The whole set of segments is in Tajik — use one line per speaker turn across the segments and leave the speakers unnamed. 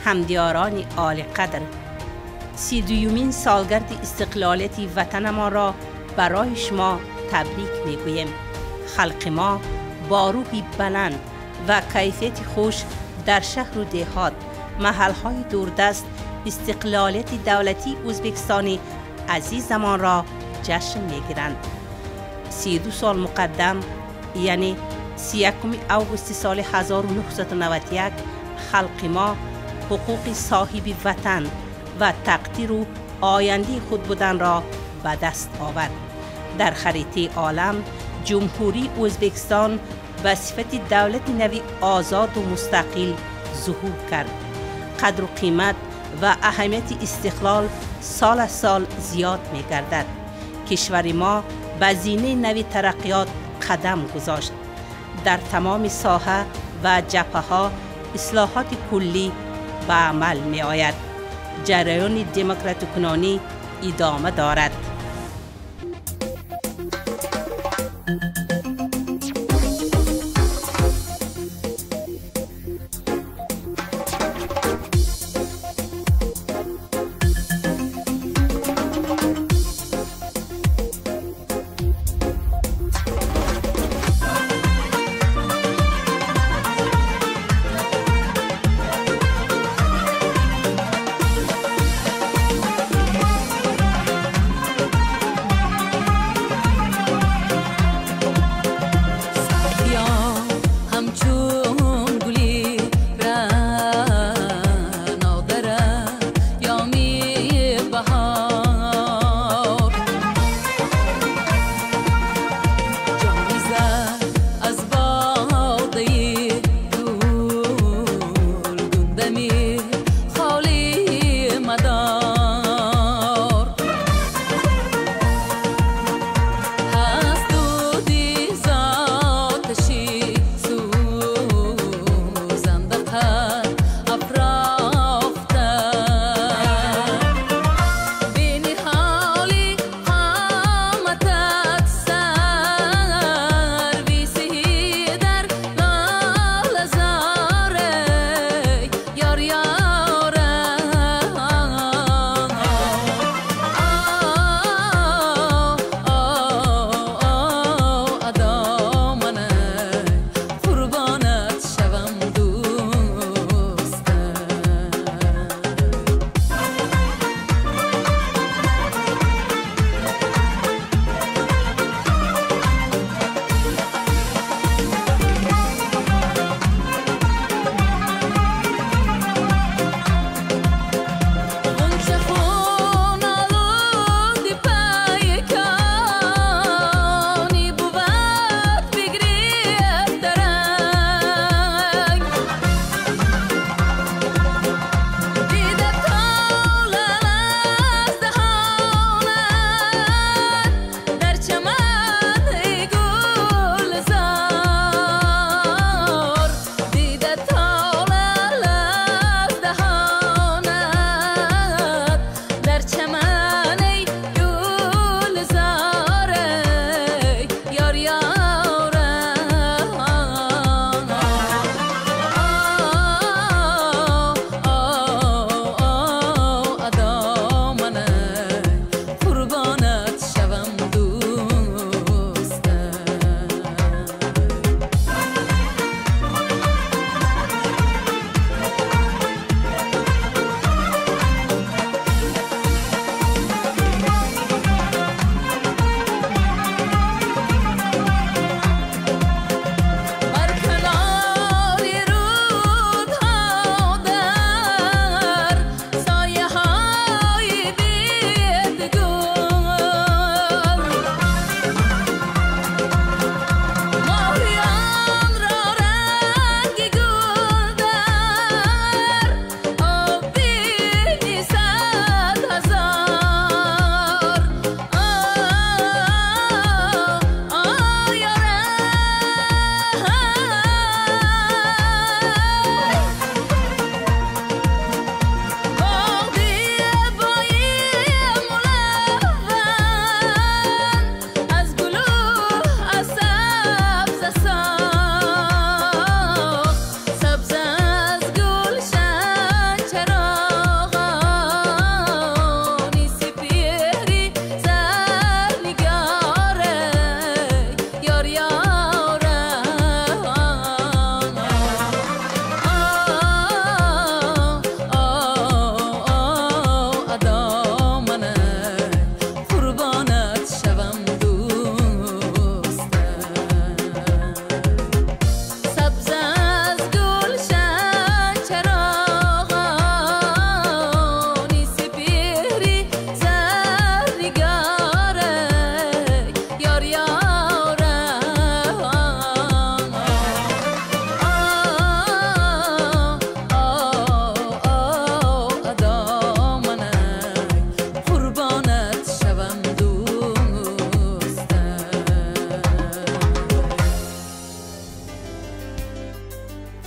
Ҳамдиёрони олиқадр, 32-юмин солгарди истиқлолияти ватанамонро барои шумо табрик мегӯем. Халқи мо бо рӯҳи баланд ва кайфияти хуш дар шаҳру деҳот, маҳалҳои дурдаст истиқлолияти давлатии Ӯзбекистони азизамонро ҷашн мегиранд. 32 сол муқаддам, яъне 31 августи соли 1991, халқи мо ҳуқуқи соҳиби ватан ва тақдиру ояндаи худ буданро ба даст овард. Дар харитаи олам Ҷумҳурии Ӯзбекистон ба сифати давлати нави озоду мустақил зуҳур кард. Қадру қимат ва аҳамияти истиқлол сол аз сол зиёд мегардад. Кишвари мо ба зинаи нави тараққиёт қадам гузошт. Дар тамоми соҳа ва ҷабҳаҳо ислоҳоти куллӣ ба амал меояд. Ҷараёни демократикунонӣ идома дорад.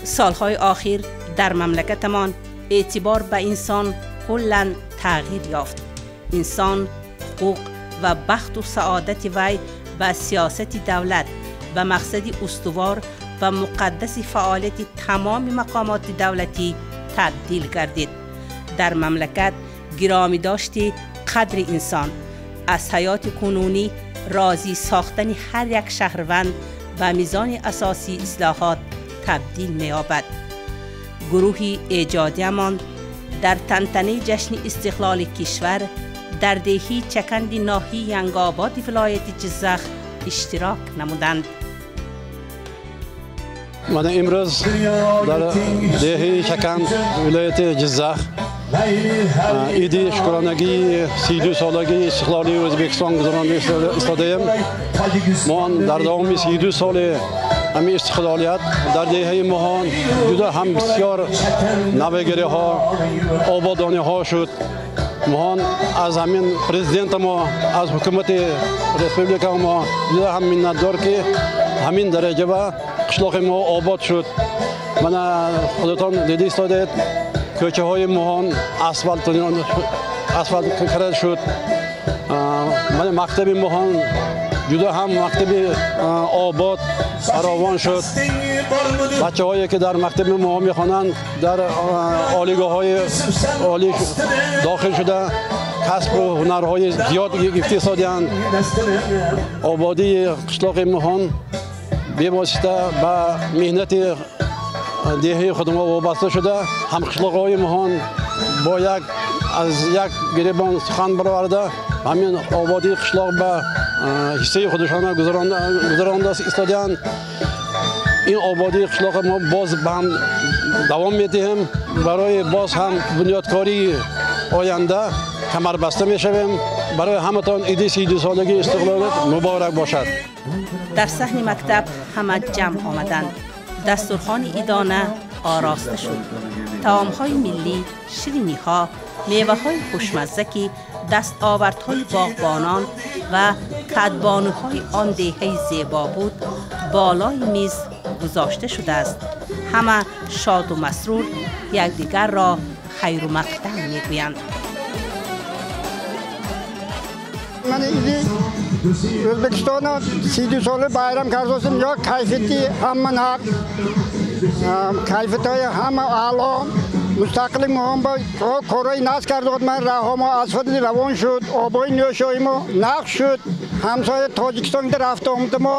Солҳои охир дар мамлакатамон эътибор ба инсон куллан тағйир ёфт. Инсон, ҳуқуқ ва бахту саодати вай ба сиёсати давлат ба мақсади устувор ва муқаддаси фаъолияти тамоми мақомоти давлатӣ табдил гардид. Дар мамлакат гиромӣ дошти қадри инсон, аз ҳаёти кунунӣ розӣ сохтани ҳар як шаҳрванд ба мизони асосии ислоҳот табдил меёбад. Гурӯҳи эҷодиамон дар тантанаи ҷашни истиқлоли кишвар дар деҳи Чаканди ноҳияи Янгободи вилояти Ҷиззах иштирок намуданд.
Мана имрӯз дар деҳи Чаканд вилояти Ҷиззах иди шукронагии 32 солагии истиқлолии O'zbekiston гузаронда истодаем. Мо дар давоми 32 соли ҳамин истиқлолият дар деҳаи Моҳон ҷуда ҳам бисёр навигариҳо, ободониҳо шуд. Моҳон аз ҳамин президента мо, аз ҳукумати республика мо ҷуда ҳам миннатдор, ки ҳамин дараҷа ба қишлоқи мо обод шуд. Мана худатон дида истодаед, кӯчаҳои Моҳон асфалт карда шуд. Мана мактаби Моҳон ҷуда ҳам мактаби обод, фаровон шуд. Бачаҳое ки дар мактаби Моҳон мехонанд, дар олигоҳҳои олӣ дохил шуда, касбу ҳунарҳои зиёд гирифта истодианд. Ободии қишлоқи Моҳон бевосита ба меҳнати деҳаи худ мо вобаста шуда, ҳамқишлоқҳои Моҳон бо як аз як гиребон сухан бароварда, ҳамин ободии қишлоқ ба ҳиссаи худашона гузаронда истодианд. Ин ободии қишлоқ мо боз ба ҳам давом медиҳем, барои боз ҳам бунёдкории оянда камарбаста мешавем. Барои ҳаматон иди 32 солагии истиқлолият муборак бошад.
Дар саҳни мактаб ҳама ҷамъ омаданд. Дастурхони идона ороста шуд. Таомҳои миллӣ, шириниҳо, меваҳои хушмазза, ки дастовардҳои боғбонон ва кадбонуҳои он деҳаи зебо буд, болои миз гузошта шудааст. Ҳама шоду масрур якдигарро хайру мақдам мегӯянд.
Мана иди O'zbekistonni 32 сола bayram kardosим, yo kayfiyati hamma naq, kayfiyati hamma a'lo. Mustaqillik muhim ба корҳои нағз карда, ман раҳо мо асфалти равон шуд, обои нӯшои мо нағз шуд. Ҳамсоя Тоҷикистонда рафта омада мо,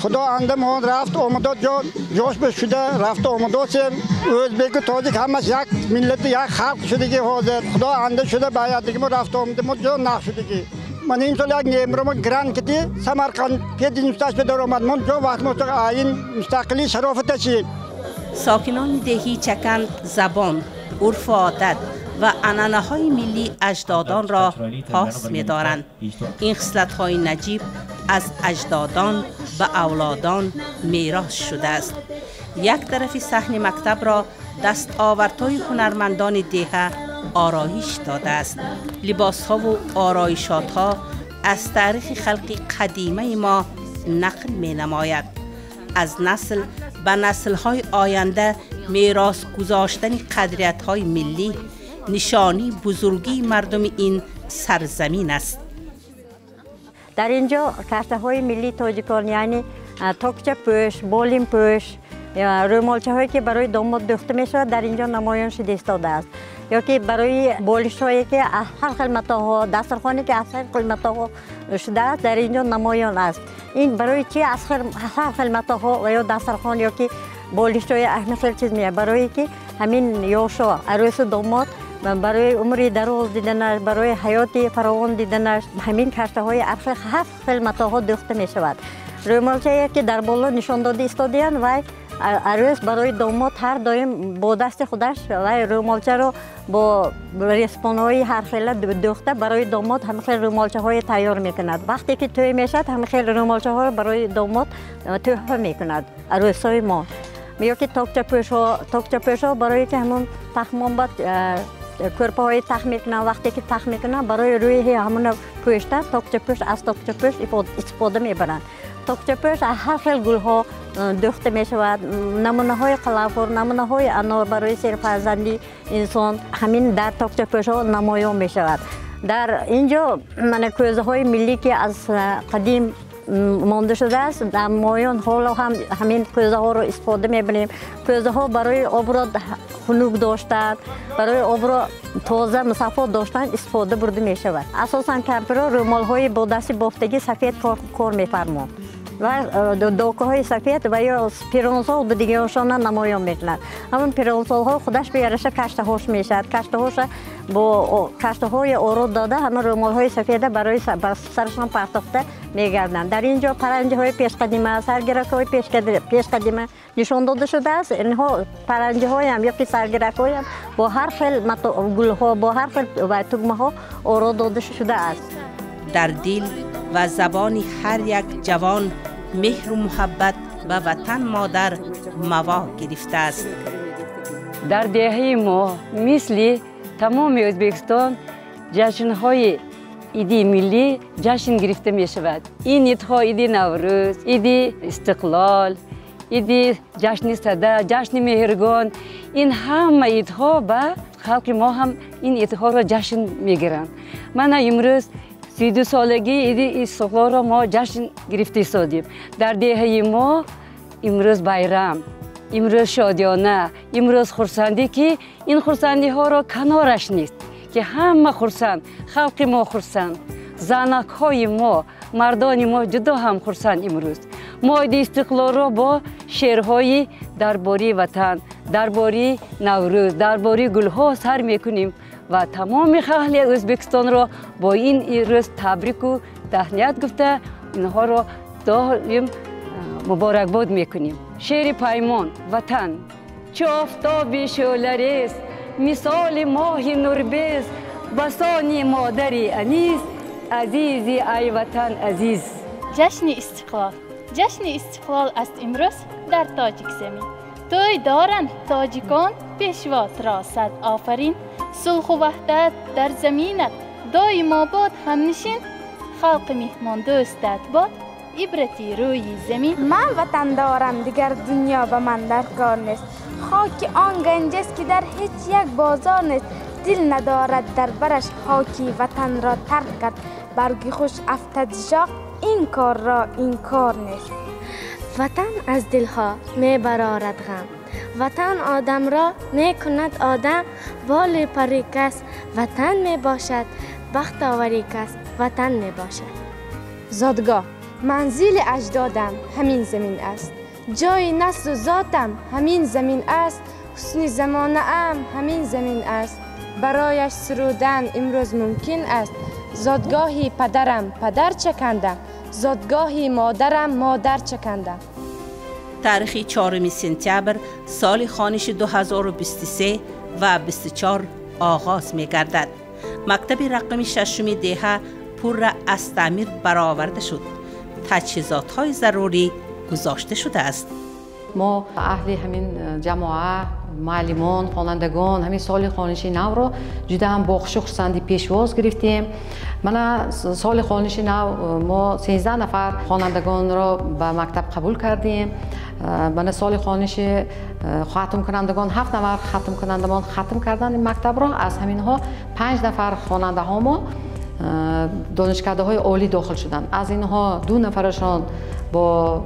Худо анда мо рафт омадо, ҷо ҷош ба шуда рафта омадосем. O'zbeku tojik hammasi як millati, як xalq shudiki. Hozir Xudo анда шуда баядиги мо рафта омада мо ҷо нағз шудики. Ман имсол як немромо грант кити Самарқанд пединститут даромад. Мон ҷо вақт мо аин мустақилӣ шарофаташи.
Сокинони деҳи Чаканд забон, урфу одат ва анъанаҳои миллии аҷдодонро пос медоранд. Ин хислатҳои наҷиб аз аҷдодон ба авлодон мерос шудааст. Як тарафи саҳни мактабро дастовардҳои ҳунармандони деҳа ороиш додааст. Либосҳову ороишотҳо аз таърихи халқи қадимаи мо нақл менамояд. Аз насл ба наслҳои оянда мерос гузоштани қадриятҳои миллӣ нишонии бузургии мардуми ин сарзамин аст.
Дар ин ҷо картаҳои миллии тоҷикон, яъне токчапӯш, болимпӯш, рӯмолчаҳое, ки барои домод дӯхта мешавад, дар ин ҷо намоён шуда истодааст, ё ки барои болишҳое, ки аз ҳар хел матоъҳо, дастархоне, ки аз ҳар хел матоъҳо шудааст, дар ин ҷо намоён аст. Ин барои чи аз ҳар хел матоъҳо ва ё дастархон ё ки болишҳои ҳамин хел чиз меяд? Барое ки ҳамин ёшо, арӯсу домод, барои умри дароз диданаш, барои ҳаёти фаровон диданаш ҳамин картаҳои ҳафт хел матоъҳо дӯхта мешавад. Рӯмолчае, ки дар боло нишон дода истодиянд, вай арӯс барои домод ҳар доим бо дасти худаш вай рӯмолчаро бо респонҳои ҳархела дӯхта, барои домод ҳамин хел рӯмолчаҳое тайёр мекунад. Вақте ки тӯй мешавад, ҳамин хел рӯмолчаҳоро барои домод тӯҳфа мекунад арӯсҳои мо. Ё ки токчапӯшҳо, токчапӯшҳо барое ки ҳамон тахмонба кӯрпаҳои тах мекунанд, вақте ки тах мекунанд, барои рӯи ҳамона пӯшта токчапӯш, аз токчапӯш истифода мебаранд. Токчапӯш аз ҳар хел гулҳо. дӯхта мешавад, намунаҳои қаламфур, намунаҳои анор барои серфарзанди инсон ҳамин дар токчапӯшҳо намоён мешавад. Дар ин ҷо мана кӯзаҳои миллӣ, ки аз қадим монда шудааст, намоён. Ҳоло ҳам ҳамин кӯзаҳоро истифода мебарем. Кӯзаҳо барои обро хунук доштан, барои обро тоза, мусаффо доштан истифода бурда мешавад. Асосан кампирҳо рӯмолҳои бо дасти бофтагӣ сафед кор мефармонд ва докаҳои сафед ва ё пиронсол дигарошона намоён мекунад. Ҳамон пиронсолҳо худаш ба яраша каштаҳош мешавад. Каштаҳоша бо каштаҳои ород дода, ҳамон рӯмолҳои сафеда барои сарашон партохта мегарданд. Дар ин ҷо паранҷиҳои пешқадима, саргиракҳои пешқадима нишон дода шудааст. Инҳо паранҷиҳоям ё ки саргиракҳоям бо ҳар хел гулҳо, бо ҳар хел тугмаҳо ород дода шудааст.
Дар дил ва забони ҳар як ҷавон меҳру муҳаббат ба ватан модар маво гирифтааст.
Дар деҳаи мо, мисли тамоми Ӯзбекистон, ҷашнҳои иди миллӣ ҷашн гирифта мешавад. Ин идҳо: иди Наврӯз, иди Истиқлол, иди ҷашни Сада, ҷашни Меҳргон. Ин ҳама идҳо ба халқи мо ҳам ин идҳоро ҷашн мегиранд. Мана имрӯз 32-солагии иди Истиқлолро мо ҷашн гирифта истодем. Дар деҳаи мо имрӯз байрам, имрӯз шодиёна, имрӯз хурсандӣ, ки ин хурсандиҳоро канораш нест, ки ҳама хурсанд, халқи мо хурсанд, занакҳои мо, мардони мо ҷудо ҳам хурсанд. Имрӯз мо иди Истиқлолро бо шеърҳои дар бораи ватан, дар бораи Наврӯз, дар бораи гулҳо сар мекунем ва тамоми аҳли Ӯзбекистонро бо ин рӯз табрику таҳният гуфта, инҳоро доим муборакбод мекунем. Шеъри Паймон: «Ватан чу офтоби шӯъларез, мисоли моҳи нурбез, басони модари анис, азизи, ай ватан, азиз».
Ҷашни Истиқлол. Ҷашни Истиқлол аст имрӯз дар Тоҷикзамин. Тӯй доранд тоҷикон, пешвотро сад офарин. Сулҳу ваҳдат дар заминат доимо бод ҳамнишин. Халқи меҳмондӯстат бод ибрати рӯи замин.
Ман ватан дорам, дигар дунё ба ман дар кор нест. Хоки он ганҷест, ки дар ҳеҷ як бозор нест. Дил надорад дар бараш хоки ватанро тарк кард. Барги хуш афтад шох, ин корро инкор нест.
Ватан аз дилҳо мебарорад ғам. Ватан одамро мекунад одам. Боли пари кас ватан мебошад, бахтовари кас ватан мебошад.
Зодгоҳ манзили аҷдодам ҳамин замин аст. Ҷои наслу зотам ҳамин замин аст. Ҳусни замонаам ҳамин замин аст. Барояш сурудан имрӯз мумкин аст. Зодгоҳи падарам падар чакандам, зодгоҳи модарам модар чакандам.
Таърихи 4 сентябр соли хониши 2023 ва 24 оғоз мегардад. Мактаби рақами шашуми деҳа пурра аз таъмир бароварда шуд. Таҷҳизотҳои зарурӣ гузошта шудааст.
Мо аҳли ҳамин ҷамоа, муаллимон, хонандагон ҳамин соли хониши навро ҷуда ҳам бо хушу хурсандӣ пешвоз гирифтем. Мана соли хониши нав мо 13 нафар хонандагонро ба мактаб қабул кардем. Мана соли хониши хатмкунандагон ҳафт нафар хатмкунандагон хатм карданд ин мактабро. Аз ҳаминҳо панҷ нафар хонандаҳо мо донишкадаҳои олӣ дохил шуданд. Аз инҳо ду нафарашон бо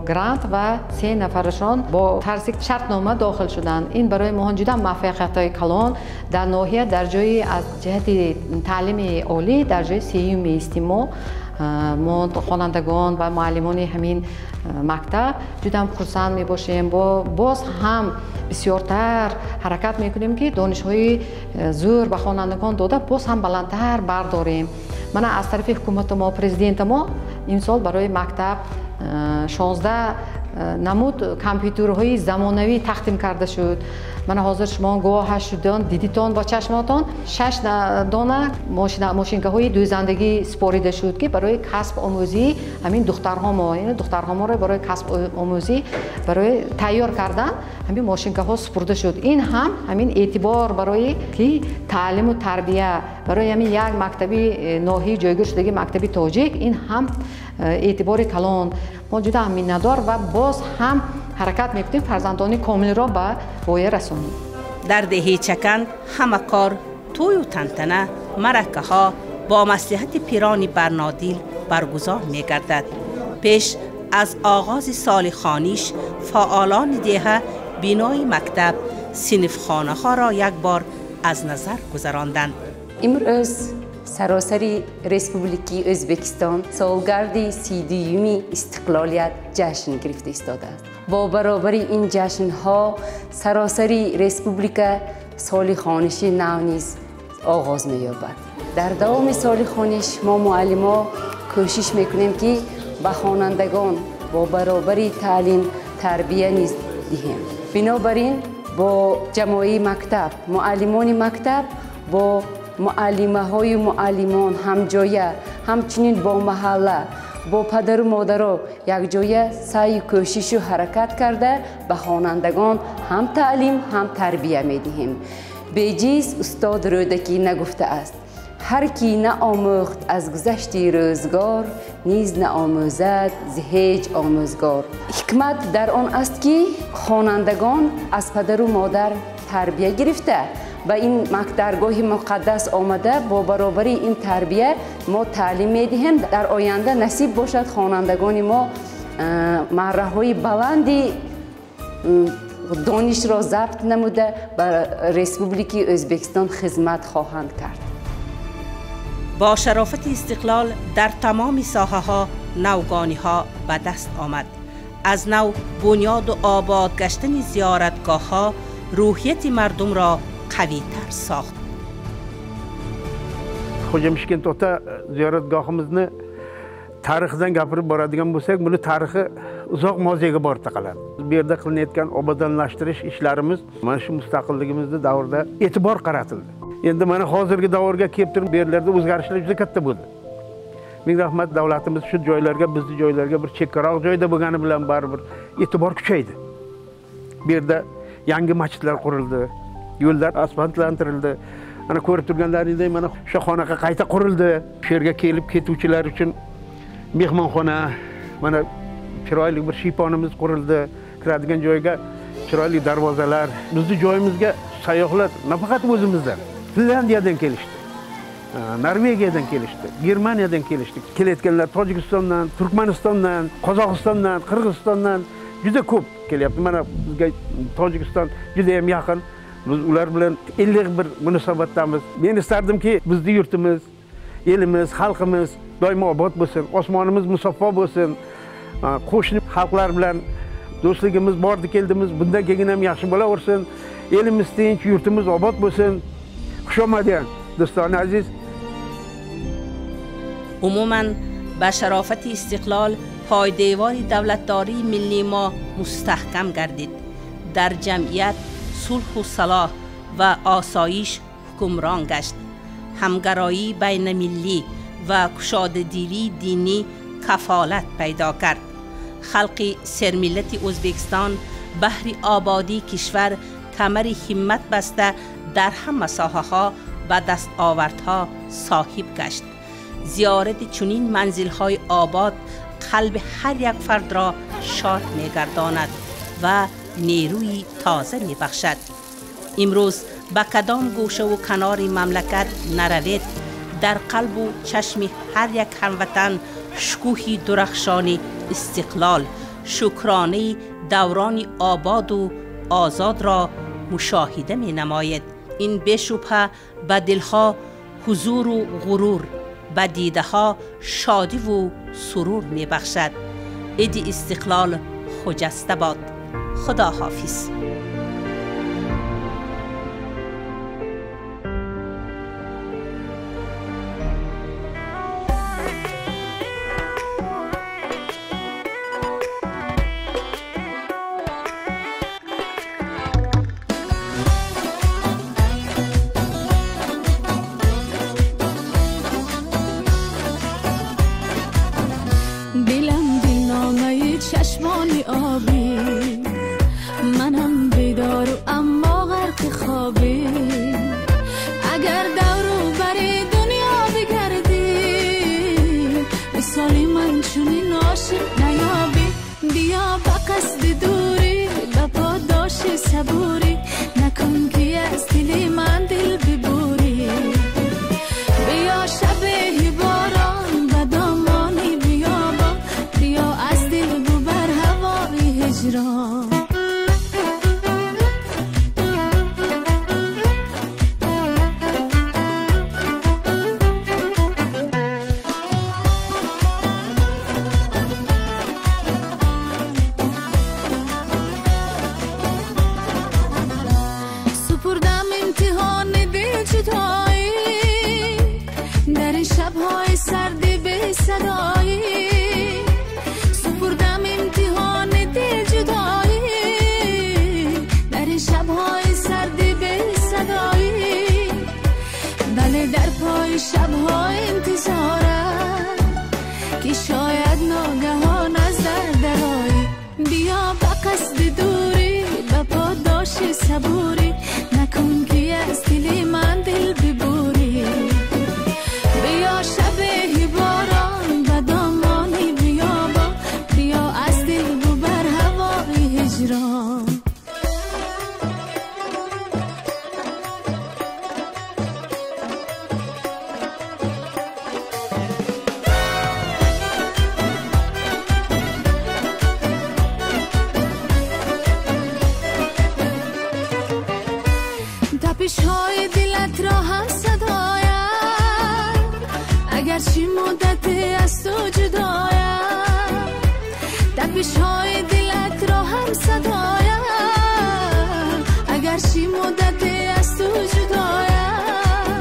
грант ва се нафарашон бо тарзи шартнома дохил шуданд. Ин барои моҳон ҷуда муваффақиятҳои калон. Дар ноҳия дар ҷои аз ҷиҳати таълими олӣ дар ҷои сеюм меистем. Мо хонандагон ва муаллимони ҳамин мактаб ҷудам хурсанд мебошем. Боз ҳам бисёртар ҳаракат мекунем, ки донишҳои зӯр ба хонандагон дода, боз ҳам баландтар бардорем. Мана аз тарафи ҳукумати мо, президенти мо имсол барои мактаб 16 намуд компютерҳои замонавӣ тақдим карда шуд. Мана ҳозир шумо гувоҳаш шудон, дидитон бо чашмотон. Шаш дона мошинкаҳои дӯзандагӣ супорида шуд, ки барои касб омӯзӣ ҳамин духтарҳо мо, яъне духтарҳо моро барои касб омӯзӣ, барои тайёр кардан ҳамин мошинкаҳо супурда шуд. Ин ҳам ҳамин эътибор барои ки таълиму тарбия барои ҳамин як мактаби ноҳияи ҷойгир шудаги мактаби тоҷик, ин ҳам эътибори калон. Мо ҷуда ҳам миннатдор ва боз ҳам Ҳаракат мекунем фарзандони комилро ба воя расонем.
Дар деҳаи Чаканд ҳама кор, тӯю тантана, маъракаҳо бо маслиҳати пирони барнодил баргузор мегардад. Пеш аз оғози соли хониш фаъолони деҳа бинои мактаб, синфхонаҳоро як бор аз назар гузаронданд.
Имрӯз саросари Республики Ӯзбекистон солгарди 32-юми истиқлолият ҷашн гирифта истодааст. Бо баробари ин ҷашнҳо саросари республика соли хониши нав низ оғоз меёбад. Дар давоми соли хониш мо муаллимо кӯшиш мекунем, ки ба хонандагон бо баробари таълим тарбия низ диҳем. Бинобар ин бо ҷамоаи мактаб, муаллимони мактаб бо муаллимаҳою муаллимон ҳамҷоя, ҳамчунин бо маҳалла, бо падару модаро якҷоя саъю кӯшишу ҳаракат карда ба хонандагон ҳам таълим, ҳам тарбия медиҳем. Беҷиз устод Рӯдакӣ нагуфтааст: ҳар ки наомӯхт аз гузашти рӯзгор, низ наомӯзад зи ҳеҷ омӯзгор. Ҳикмат дар он аст, ки хонандагон аз падару модар тарбия гирифта ба ин даргоҳи муқаддас омада, бо баробари ин тарбия мо таълим медиҳем. Дар оянда насиб бошад хонандагони мо марраҳои баланди донишро забт намуда ба Республики Ӯзбекистон хизмат хоҳанд кард.
Бо шарофати истиқлол дар тамоми соҳаҳо навгониҳо ба даст омад. Аз нав бунёду обод гаштани зиёратгоҳҳо рӯҳияти мардумро қавитар сохт.
Xo'jamishkent ota ziyoratgohimizni tarixidan gapirib boradigan bo'lsak, buni tarixi uzoq moziyga borib taqaladi. Bu yerda qilinayotgan obodonlashtirish ishlarimiz mana shu mustaqilligimizni davrida e'tibor qaratildi. Endi mana hozirgi davrga kelib turib, bu yerlarda o'zgarishlar juda katta bo'ldi. Ming rahmat, davlatimiz shu joylarga, bizni joylarga bir chekkaroq joyda bo'lgani bilan baribir e'tibor kuchaydi. Bu yerda yangi masjidlar qurildi, yo'llar asfaltlantirildi. Mana ko'rib turganlaringizdek, mana o'sha xonaqa qayta qurildi. Shu yerga kelib ketuvchilar uchun mehmonxona, mana chiroyli bir shiyponimiz qurildi. Kiradigan joyga chiroyli darvozalar. Bizni joyimizga sayyohlar nafaqat o'zimizdan, Finlyandiyadan kelishdi, Norvegiyadan kelishdi, Germaniyadan kelishdi. Kelayotganlar Tojikistondan, Turkmanistondan, Qozog'istondan, Qirg'izistondan juda ko'p kelyapti. Mana bizga Tojikiston juda ham yaqin. Biz ular bilan iliq bir munosabatdamiz. Men istardimki, bizni yurtimiz, elimiz, xalqimiz doimo obod bo'lsin, osmonimiz musaffo bo'lsin. Qo'shni xalqlar bilan do'stligimiz bordi keldimiz, bundan keyin ham yaxshi bo'laversin. Elimiz tinch, yurtimiz obod bo'lsin. Xushomadiyan do'stoni aziz.
Umuman ба шарофати истиқлол пойдевори давлатдории миллии мо мустаҳкам гардид. Дар ҷамъият сулҳу салоҳ ва осоиш ҳукмрон гашт. Ҳамгароии байнамиллӣ ва кушодадилии динӣ кафолат пайдо кард. Халқи сермиллати Ӯзбекистон баҳри ободии кишвар камари ҳиммат баста дар ҳама соҳаҳо ба дастовардҳо соҳиб гашт. Зиёрати чунин манзилҳои обод қалби ҳар як фардро шод мегардонад ва нерӯи тоза мебахшад. Имрӯз ба кадом гӯшаву канори мамлакат наравед, дар қалбу чашми ҳар як ҳамватан шукӯҳи дурахшони истиқлол, шукронаи даврони ободу озодро мушоҳида менамояд. Ин бешубҳа ба дилҳо ҳузуру ғурур, ба дидаҳо шодиву сурур мебахшад. Иди истиқлол хуҷаста бод. Худо ҳофиз.
دلم دلنامه چشمان آبی منم. سپردم امتحان دل جدایی، در این شب‌های سرد بی صدایی. سپردم امتحان دل جدایی، در این شب‌های سرد بی صدایی. بله در پای شب‌های انتظارم که شاید ناگهان از در درایی. بیا به قصد دوری، به پاداش صبوری، نکن که از دل من دل ببوری. بیا شب باران به دامان بیابان، بیا از دل ببر هوای هجران. تپش‌های دلت را هم صدایم، اگرچه مدتی از تو جدایم. تپش‌های دلت را هم صدایم، اگرچه مدتی از تو جدایم.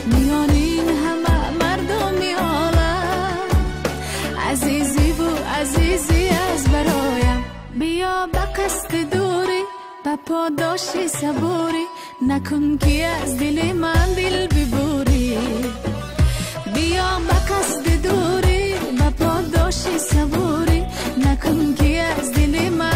میان این همه مردم عالم، عزیزی و عزیزی از برایم. بیا به قصد دوری، به پاداش صبوری، نکن که از دل من دل ببوری. بیا به قصد دوری، به پاداش صبوری، نکن که از دل من